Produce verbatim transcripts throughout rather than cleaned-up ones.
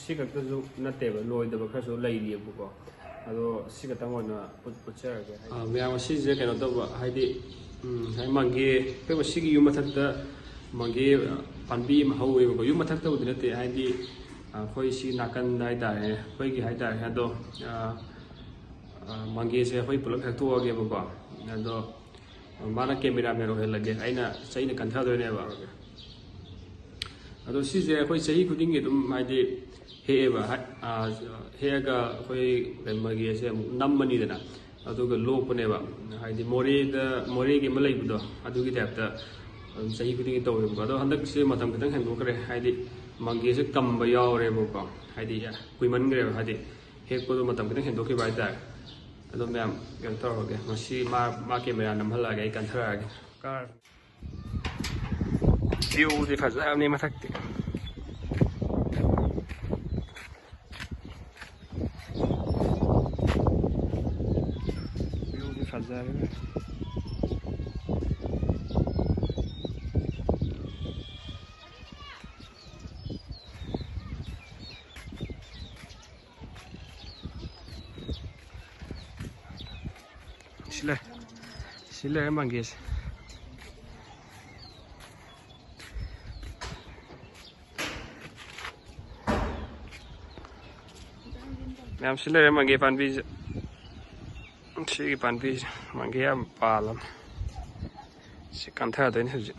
ꯁꯤ ꯈꯛꯇꯁꯨ ꯅꯠꯇꯦꯕ, ꯂꯣꯏꯗꯕ ꯈꯔꯁꯨ ꯂꯩꯔꯤꯑꯕꯀꯣ꯫ ꯑꯗꯣ ꯁꯤ ꯈꯛꯇꯪ ꯑꯣꯏꯅ ꯎꯠ-, ꯎꯠꯆꯔꯒꯦ꯫ ꯑꯥ, ꯃꯌꯥꯝ, ꯑꯁꯤꯁꯦ ꯀꯩꯅꯣ ꯇꯧꯕ, ꯍꯥꯏꯗꯤ, ꯎꯝ, ꯉꯁꯥꯏ ꯃꯪꯒꯦ, ꯑꯩꯈꯣꯏ ꯃꯁꯤꯒꯤ ꯌꯨꯝ ꯃꯊꯛꯇ ꯃꯪꯒꯦ, ꯑ, ꯄꯥꯝꯕꯤ ꯑꯃ ꯍꯧꯋꯦꯕꯀꯣ꯫ ꯌꯨꯝ ꯃꯊꯛꯇꯕꯨꯗꯤ ꯅꯠꯇꯦ, ꯍꯥꯏꯗꯤ, ꯑ, ꯑꯩꯈꯣꯏ ꯁꯤ ꯅꯥꯀꯟꯗ ꯍꯥꯏꯇꯥꯔꯦ, ꯑꯩꯈꯣꯏꯒꯤ ꯍꯥꯏꯇꯥꯔꯦ꯫ ꯑꯗꯣ, ꯑ, ꯑ, ꯃꯪꯒꯦꯁꯦ ꯑꯩꯈꯣꯏ ꯄꯨꯂꯞ ꯍꯦꯛꯇꯣꯛꯑꯒꯦꯕꯀꯣ꯫ ꯑꯗꯣ ꯃꯥꯅ cameraman ꯑꯣꯏꯍꯜꯂꯒꯦ, ꯑꯩꯅ ꯆꯩꯅ ꯀꯟꯊꯗꯣꯏꯅꯦꯕ꯫ ꯑꯗꯣ ꯁꯤꯁꯦ ꯑꯩꯈꯣꯏ ꯆꯍꯤ ꯈꯨꯗꯤꯡꯒꯤ ꯑꯗꯨꯝ, ꯍꯥꯏꯗꯤ, ꯍꯦꯛꯑꯦꯕ꯫ ꯍꯥꯏ-, ꯑꯥ, ꯍꯦꯛꯑꯒ ꯑꯩꯈꯣꯏ ꯀꯩꯅꯣ, ꯃꯪꯒꯦꯁꯦ ꯑꯃꯨꯛ ꯅꯝꯃꯅꯤꯗꯅ, ꯑꯗꯨꯒ ꯂꯣꯛꯄꯅꯦꯕ꯫ ꯍꯥꯏꯗꯤ ꯃꯣꯔꯦꯗ, ꯃꯣꯔꯦꯒꯤ ꯑꯃ ꯂꯩꯕꯗꯣ, ꯑꯗꯨꯒꯤ type ꯇ ꯑꯗꯨꯝ ꯆꯍꯤ ꯈꯨꯗꯤꯡꯒꯤ ꯇꯧꯋꯦꯕꯀꯣ꯫ ꯑꯗꯣ ꯍꯟꯗꯛꯁꯦ ꯃꯇꯝ ꯈꯤꯇꯪ ꯍꯦꯟꯗꯣꯛꯈ꯭ꯔꯦ, ꯍꯥꯏꯗꯤ ꯃꯪꯒꯦꯁꯦ ꯀꯝꯕ ꯌꯥꯎꯔꯦꯕꯀꯣ, ꯍꯥꯏꯗꯤ ꯀꯨꯏꯃꯟꯈ꯭ꯔꯦꯕ, ꯍꯥꯏꯗꯤ ꯍꯦꯛꯄꯗꯣ ꯃꯇꯝ ꯈꯤꯇꯪ ꯍꯦꯟꯗꯣꯛꯈꯤꯕ ꯍꯥꯏꯇꯥꯔꯦ꯫ ꯑꯗꯣ ꯃꯌꯥꯝ ꯀꯩꯅꯣ ꯇꯧꯔꯒꯦ, ꯉꯁꯤ ꯃꯥ, ꯃꯥ camera ꯅꯝꯍꯜꯂꯛꯑꯒꯦ, ꯑꯩ ꯀꯟꯊꯔꯛꯑꯒꯦ꯫ ꯀꯥꯔ꯫ View ꯗꯤ ꯐꯖꯕꯅꯤ ꯃꯊꯛꯇꯤ꯫ View ꯗꯤ ꯐꯖꯔꯦ꯫ ꯁꯤ ꯂꯩ꯫ ꯁꯤ ꯂꯩꯔꯦ ꯃꯪꯒꯦꯁꯦ꯫ ꯃꯌꯥꯝ ꯁꯤ ꯂꯩꯔꯦ ꯃꯪꯒꯦ ꯄꯥꯝꯕꯤꯁꯦ꯫ ꯁꯤꯒꯤ ꯄꯥꯝꯕꯤꯁꯦ ꯃꯪꯒꯦ ꯌꯥꯝ ꯄꯥꯜꯂꯝꯅꯦ꯫ ꯁꯤ ꯀꯟꯊꯗꯣꯏꯅꯦ ꯍꯧꯖꯤꯛ꯫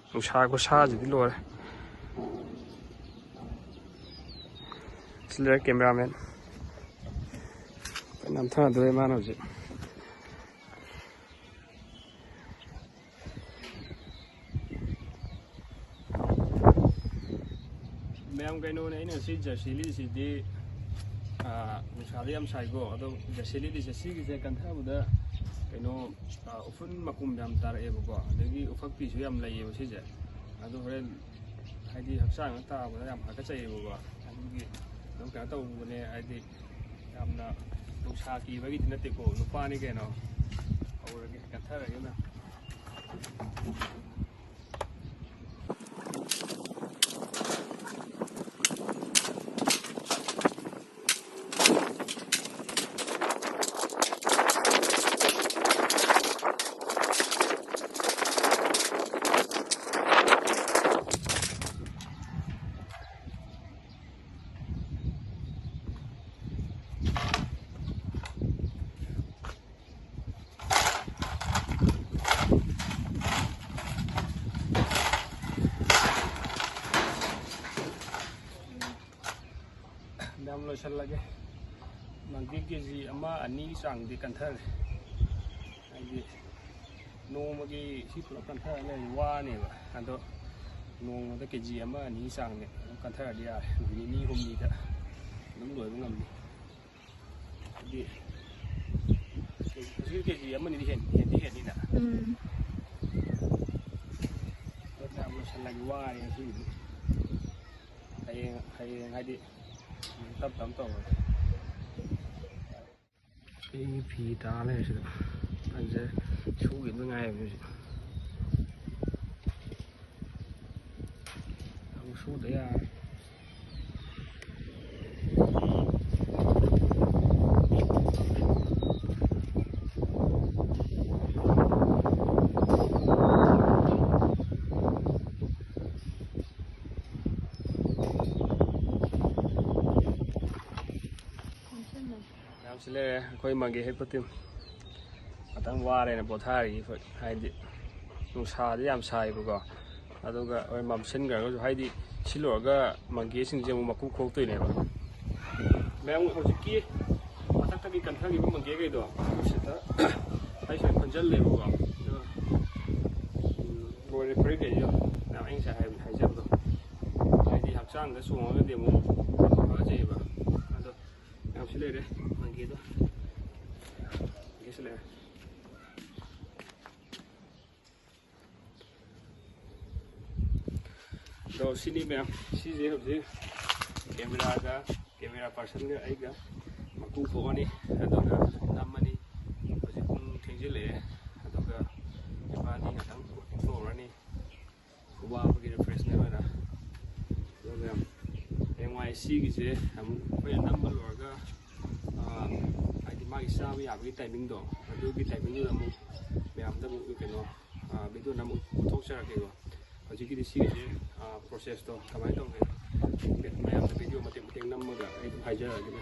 ꯅꯨꯡꯁꯥ ꯈꯨꯁꯥꯁꯤꯗꯤ ꯂꯣꯏꯔꯦ꯫ ꯁꯤ ꯂꯩꯔꯦ cameraman꯫ ꯅꯝꯊꯗꯣꯔꯦ ꯃꯥꯅ ꯍꯧꯖꯤꯛ꯫ ꯃꯌꯥꯝ, ꯀꯩꯅꯣꯅꯦ, ꯑꯩꯅ ꯁꯤ ꯖꯔꯁꯤ ꯂꯤꯠꯂꯤꯁꯤꯗꯤ, ꯑꯥ, ꯅꯨꯡꯁꯥꯗꯤ ꯌꯥꯝ ꯁꯥꯏꯀꯣ, ꯑꯗꯣ ꯖꯔꯁꯤ ꯂꯤꯠꯂꯤꯁꯦ ꯁꯤꯒꯤꯁꯦ ꯀꯟꯊꯕꯗ ꯀꯩꯅꯣ, ꯑꯥ, ꯎꯐꯨꯟ ꯃꯀꯨꯝ ꯌꯥꯝ ꯇꯥꯔꯛꯑꯦꯕꯀꯣ, ꯑꯗꯒꯤ ꯎꯐꯛꯄꯤꯁꯨ ꯌꯥꯝ ꯂꯩꯌꯦꯕ ꯁꯤꯁꯦ꯫ ꯑꯗꯣ ꯍꯣꯔꯦꯟ ꯍꯥꯏꯗꯤ ꯍꯛꯆꯥꯡꯗ ꯇꯥꯕꯗ ꯌꯥꯝ ꯍꯥꯀꯠꯆꯩꯌꯦꯕꯀꯣ, ꯑꯗꯨꯒꯤ ꯑꯗꯨꯝ ꯀꯩꯅꯣ ꯇꯧꯕꯅꯦ, ꯍꯥꯏꯗꯤ ꯌꯥꯝꯅ ꯅꯨꯡꯁꯥ ꯀꯤꯕꯒꯤꯗꯤ ꯅꯠꯇꯦꯀꯣ, ꯅꯨꯄꯥꯅꯤ ꯀꯩꯅꯣ꯫ ꯍꯧꯔꯒꯦ, ꯀꯟꯊꯔꯒꯦ ꯃꯌꯥꯝ꯫ ꯌꯥꯝ ꯂꯣꯏꯁꯤꯜꯂꯒꯦ꯫ ꯃꯪꯒꯤ ꯀꯦ ꯖꯤ ꯑꯃ ꯑꯅꯤ ꯆꯥꯡꯗꯤ ꯀꯟꯊꯔꯦ꯫ ꯍꯥꯏꯗꯤ ꯅꯣꯡꯃꯒꯤ ꯁꯤ ꯄꯨꯂꯞ ꯀꯟꯊꯔ ꯂꯩꯔꯗꯤ ꯋꯥꯅꯦꯕ꯫ ꯑꯗꯣ ꯅꯣꯡꯃꯗ ꯀꯦ ꯖꯤ ꯑꯃ ꯑꯅꯤ ꯆꯥꯡꯗꯤ ꯑꯗꯨꯝ ꯀꯟꯊꯔꯗꯤ ꯌꯥꯔꯦ꯫ ꯅꯨꯃꯤꯠ ꯅꯤꯅꯤ ꯍꯨꯝꯅꯤꯗ ꯑꯗꯨꯝ ꯂꯣꯏꯕ ꯉꯝꯅꯤ꯫ ꯍꯥꯏꯗꯤ ꯍꯧꯖꯤꯛ ꯀꯦ ꯖꯤ ꯑꯃꯅꯤꯗꯤ ꯍꯦꯟ-, ꯍꯦꯟꯗꯤ ꯍꯦꯟꯅꯤꯅ꯫ ꯎꯝ꯫ ꯄꯣꯠ ꯃꯌꯥꯝ ꯂꯣꯏꯁꯜꯂꯒꯦ, ꯋꯥꯔꯦ ꯉꯁꯤꯒꯤꯗꯤ꯫ ꯍꯌꯦꯡ, ꯍꯌꯦꯡ ꯍꯥꯏꯗꯤ ꯇꯞ ꯇꯞ ꯇꯧꯔꯒꯦ꯫ ꯑꯩꯒꯤ ꯐꯤ ꯇꯥ ꯂꯩꯔꯦ ꯁꯤꯗ꯫ ꯑꯗꯨꯗ ꯁꯨꯈꯤꯕꯗ ꯉꯥꯏꯔꯤꯕꯅꯤ ꯍꯧꯖꯤꯛ꯫ ꯑꯃꯨꯛ ꯁꯨꯗ ꯌꯥꯔꯣꯏ꯫ ꯃꯌꯥꯝꯁꯤ ꯂꯩꯔꯦ ꯑꯩꯈꯣꯏ ꯃꯪꯒꯦ ꯍꯦꯛꯄ ꯇꯤꯝ꯫ ꯉꯥꯛꯇꯪ ꯋꯥꯔꯦꯅ ꯄꯣꯊꯥꯔꯤ ꯑꯩꯈꯣꯏ꯫ ꯍꯥꯏꯗꯤ ꯅꯨꯡꯁꯥꯗꯤ ꯌꯥꯝ ꯁꯥꯏꯕꯀꯣ꯫ ꯑꯗꯨꯒ ꯍꯣꯔꯦꯟ ꯃꯝꯁꯤꯟꯈ꯭ꯔꯒꯁꯨ, ꯍꯥꯏꯗꯤ ꯁꯤ ꯂꯣꯏꯔꯒ ꯃꯪꯒꯦꯁꯤꯡꯁꯦ ꯑꯃꯨꯛ ꯃꯀꯨ ꯈꯣꯛꯇꯣꯏꯅꯦꯕ꯫ ꯃꯌꯥꯝ ꯍꯧꯖꯤꯛꯀꯤ ꯃꯊꯛꯇꯒꯤ ꯀꯟꯊꯈꯤꯕ ꯃꯪꯒꯦꯈꯩꯗꯣ ꯁꯤꯗ ꯑꯩ ꯁꯨꯃꯥꯏꯅ ꯈꯣꯟꯖꯜꯂꯦꯕꯀꯣ꯫ ꯑꯗꯣ, ꯎꯝ, ꯂꯣꯏꯔꯦ ꯐꯨꯔꯤꯠꯈꯩꯁꯦ꯫ ꯃꯌꯥꯝ ꯑꯩ ꯉꯁꯥꯏ ꯍꯥꯏ-, ꯍꯥꯏꯖꯕꯗꯣ꯫ ꯍꯥꯏꯗꯤ ꯍꯛꯆꯥꯡꯗ ꯆꯣꯡꯉꯒꯗꯤ ꯑꯃꯨꯛ ꯐꯖꯩꯌꯦꯕ꯫ ꯑꯗꯣ ꯃꯌꯥꯝꯁꯤ ꯂꯩꯔꯦ ꯃꯪꯒꯦꯗꯣ꯫ ꯃꯪꯒꯦꯁꯨ ꯂꯩꯔꯦ꯫ ꯑꯗꯣ ꯁꯤꯅꯤ ꯃꯌꯥꯝ, ꯁꯤꯁꯦ ꯍꯧꯖꯤꯛ ꯀꯦꯃꯦꯔꯥꯒ, ꯀꯦꯃꯦꯔꯥ ꯄꯥꯔꯁꯟꯒ ꯑꯩꯒ ꯃꯀꯨ ꯈꯣꯛꯑꯅꯤ, ꯑꯗꯨꯒ ꯅꯝꯃꯅꯤ꯫ ꯍꯧꯖꯤꯛ ꯄꯨꯡ ꯊꯦꯡꯖꯤꯜꯂꯛꯑꯦ, ꯑꯗꯨꯒ ꯏꯕꯥꯅꯤ ꯉꯥꯛꯇꯪ ꯋꯥꯛꯀꯤꯡ ꯊꯣꯛꯎꯔꯅꯤ, ꯋꯥꯕꯒꯤ ꯔꯤꯐ꯭ꯔꯦꯁꯃꯦꯟ ꯑꯣꯏꯅ꯫ ꯑꯗꯣ ꯃꯌꯥꯝ, ꯍꯌꯦꯡꯋꯥꯏ ꯁꯤꯒꯤꯁꯦ ꯑꯃꯨꯛ ꯑꯩꯈꯣꯏꯅ ꯅꯝꯕ ꯂꯣꯏꯔꯒ, ꯑꯥ, ꯍꯥꯏꯗꯤ ꯃꯥꯒꯤ ꯆꯥꯕ ꯌꯥꯕꯒꯤ ꯇꯥꯏꯃꯤꯡꯗꯣ, ꯑꯗꯨꯒꯤ ꯇꯥꯏꯃꯤꯡꯗꯨꯗ ꯑꯃꯨꯛ ꯃꯌꯥꯝꯗ ꯑꯃꯨꯛ ꯀꯩꯅꯣ, ꯑꯥ, ꯚꯤꯗꯤꯑꯣ ꯅꯝ ꯄꯨꯊꯣꯛꯆꯔꯛꯀꯦꯀꯣ꯫ ꯍꯧꯖꯤꯛꯀꯤꯗꯤ ꯁꯤꯒꯤꯁꯦ, ꯑꯥ, ꯄ꯭ꯔꯣꯁꯦꯁꯇꯣ ꯀꯃꯥꯏꯅ ꯇꯧꯒꯦ? ꯃꯌꯥꯝꯗ ꯚꯤꯗꯤꯑꯣ ꯃꯇꯦꯛ ꯃꯇꯦꯛ ꯅꯝꯃꯒ ꯑꯩ ꯑꯗꯨꯝ ꯍꯥꯏꯖꯔꯛꯑꯒꯦ꯫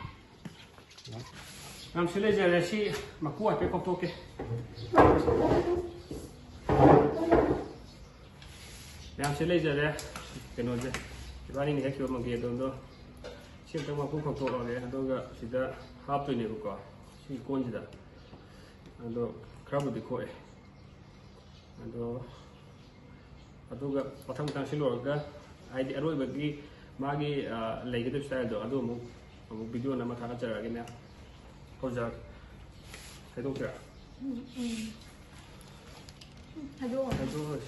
ꯃꯌꯥꯝ ꯁꯤ ꯂꯩꯖꯔꯦ꯫ ꯁꯤ ꯃꯀꯨ ꯍꯥꯏꯐꯦꯠ ꯈꯣꯛꯇꯣꯛꯀꯦ꯫ ꯃꯌꯥꯝ ꯁꯤ ꯂꯩꯖꯔꯦ꯫ ꯀꯩꯅꯣꯁꯦ, ꯏꯕꯥꯅꯤꯅ ꯍꯦꯛꯈꯤꯕ ꯃꯪꯒꯦꯗꯣ, ꯑꯗꯣ ꯁꯤ ꯑꯝꯇꯪ ꯃꯀꯨ ꯈꯣꯛꯇꯣꯛꯑꯒꯦ, ꯑꯗꯨꯒ ꯁꯤꯗ ꯍꯥꯞꯇꯣꯏꯅꯦꯕꯀꯣ, ꯁꯤ ꯀꯣꯟꯁꯤꯗ꯫ ꯑꯗꯣ ꯈꯔꯕꯨꯗꯤ ꯈꯣꯛꯑꯦ꯫ ꯑꯗꯣ ꯑꯗꯨꯒ ꯃꯊꯪ ꯃꯊꯪ ꯁꯤ ꯂꯣꯏꯔꯒ, ꯍꯥꯏꯗꯤ ꯑꯔꯣꯏꯕꯒꯤ ꯃꯥꯒꯤ, ꯑ, ꯂꯩꯒꯗꯕ ꯁ꯭ꯇꯥꯏꯜꯗꯣ, ꯑꯗꯨ ꯑꯃꯨꯛ, ꯑꯃꯨꯛ ꯚꯤꯗꯤꯑꯣ ꯅꯝꯃ ꯊꯥꯒꯠꯆꯔꯛꯑꯒꯦꯅꯦ꯫ ꯍꯧꯖꯔꯛ ꯍꯥꯏꯗꯣꯛꯁꯤꯔꯥ? ꯎꯝ, ꯎꯝ꯫ ꯍꯥꯏꯗꯣꯛꯑꯣ꯫ ꯍꯥꯏꯗꯣꯛꯑꯣ꯫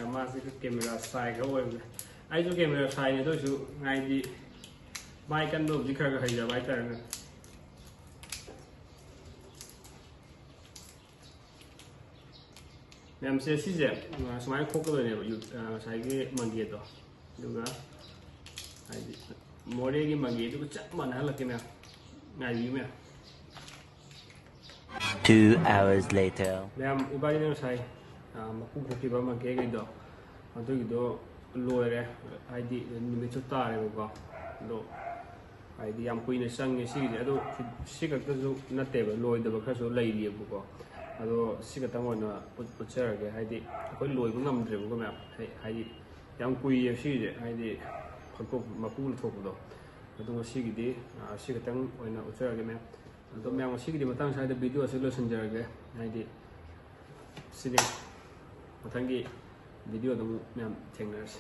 ꯑ, ꯃꯥꯁꯦ ꯀꯦꯃꯦꯔꯥ ꯁꯥꯏ ꯈꯔ ꯑꯣꯏꯕꯅꯦ꯫ ꯑꯩꯁꯨ ꯀꯦꯃꯦꯔꯥ ꯁꯥꯏꯅꯦ, ꯑꯗꯨ ꯑꯣꯏꯔꯁꯨ ꯍꯥꯏꯗꯤ ꯃꯥꯏ ꯀꯟꯕꯕꯨꯗꯤ ꯈꯔ ꯈꯔ ꯍꯩꯖꯕ ꯍꯥꯏꯇꯥꯔꯦꯅꯦ꯫ ꯃꯌꯥꯝꯁꯦ ꯁꯤꯁꯦ, ꯑ, ꯁꯨꯃꯥꯏꯅ ꯈꯣꯛꯀꯗꯣꯏꯅꯦꯕ, ꯌꯨ-, ꯑ, ꯉꯁꯥꯏꯒꯤ ꯃꯪꯒꯦꯗꯣ꯫ ꯑꯗꯨꯒ ꯍꯥꯏꯗꯤ ꯃꯣꯔꯦꯒꯤ ꯃꯪꯒꯦꯗꯨꯒ ꯆꯞ ꯃꯥꯟꯅꯍꯜꯂꯛꯀꯦ ꯃꯌꯥꯝ꯫ ꯉꯥꯏꯕꯤꯌꯨ ꯃꯌꯥꯝ꯫ Two hours later. ꯃꯌꯥꯝ, ꯏꯕꯥꯅꯤꯅ ꯉꯁꯥꯏ, ꯑ, ꯃꯀꯨ ꯈꯣꯛꯈꯤꯕ ꯃꯪꯒꯦꯈꯩꯗꯣ, ꯑꯗꯨꯒꯤꯗꯣ ꯂꯣꯏꯔꯦ꯫ ꯍꯥꯏꯗꯤ ꯅꯨꯃꯤꯠꯁꯨ ꯇꯥꯔꯦꯕꯀꯣ꯫ ꯑꯗꯣ ꯍꯥꯏꯗꯤ ꯌꯥꯝ ꯀꯨꯏꯅ ꯆꯪꯉꯦ ꯁꯤꯒꯤꯗꯤ꯫ ꯑꯗꯣ ꯁꯤ, ꯁꯤ ꯈꯛꯇꯁꯨ ꯅꯠꯇꯦꯕ, ꯂꯣꯏꯗꯕ ꯈꯔꯁꯨ ꯂꯩꯔꯤꯑꯕꯀꯣ꯫ ꯑꯗꯣ ꯁꯤ ꯈꯛꯇꯪ ꯑꯣꯏꯅ ꯎꯠ-, ꯎꯠꯆꯔꯒꯦ꯫ ꯍꯥꯏꯗꯤ ꯑꯩꯈꯣꯏ ꯂꯣꯏꯕ ꯉꯝꯗ꯭ꯔꯦꯕꯀꯣ ꯃꯌꯥꯝ꯫ ꯍꯥꯏ-, ꯍꯥꯏꯗꯤ ꯌꯥꯝ ꯀꯨꯏꯌꯦ ꯁꯤꯁꯦ, ꯍꯥꯏꯗꯤ ꯐꯛꯇꯣꯛ-, ꯃꯀꯨ ꯂꯧꯊꯣꯛꯄꯗꯣ꯫ ꯑꯗꯣ ꯉꯁꯤꯒꯤꯗꯤ, ꯑ, ꯁꯤ ꯈꯛꯇꯪ ꯑꯣꯏꯅ ꯎꯠꯆꯔꯒꯦ ꯃꯌꯥꯝ꯫ ꯑꯗꯣ ꯃꯌꯥꯝ, ꯉꯁꯤꯒꯤꯗꯤ ꯃꯇꯥꯡ ꯁ꯭ꯋꯥꯏꯗ ꯚꯤꯗꯤꯑꯣ ꯑꯁꯤ ꯂꯣꯏꯁꯤꯟꯖꯔꯒꯦ꯫ ꯍꯥꯏꯗꯤ ꯁꯤꯅꯤ꯫ ꯃꯊꯪꯒꯤ ꯚꯤꯗꯤꯑꯣꯗ ꯑꯃꯨꯛ ꯃꯌꯥꯝ ꯊꯦꯡꯅꯔꯁꯤ꯫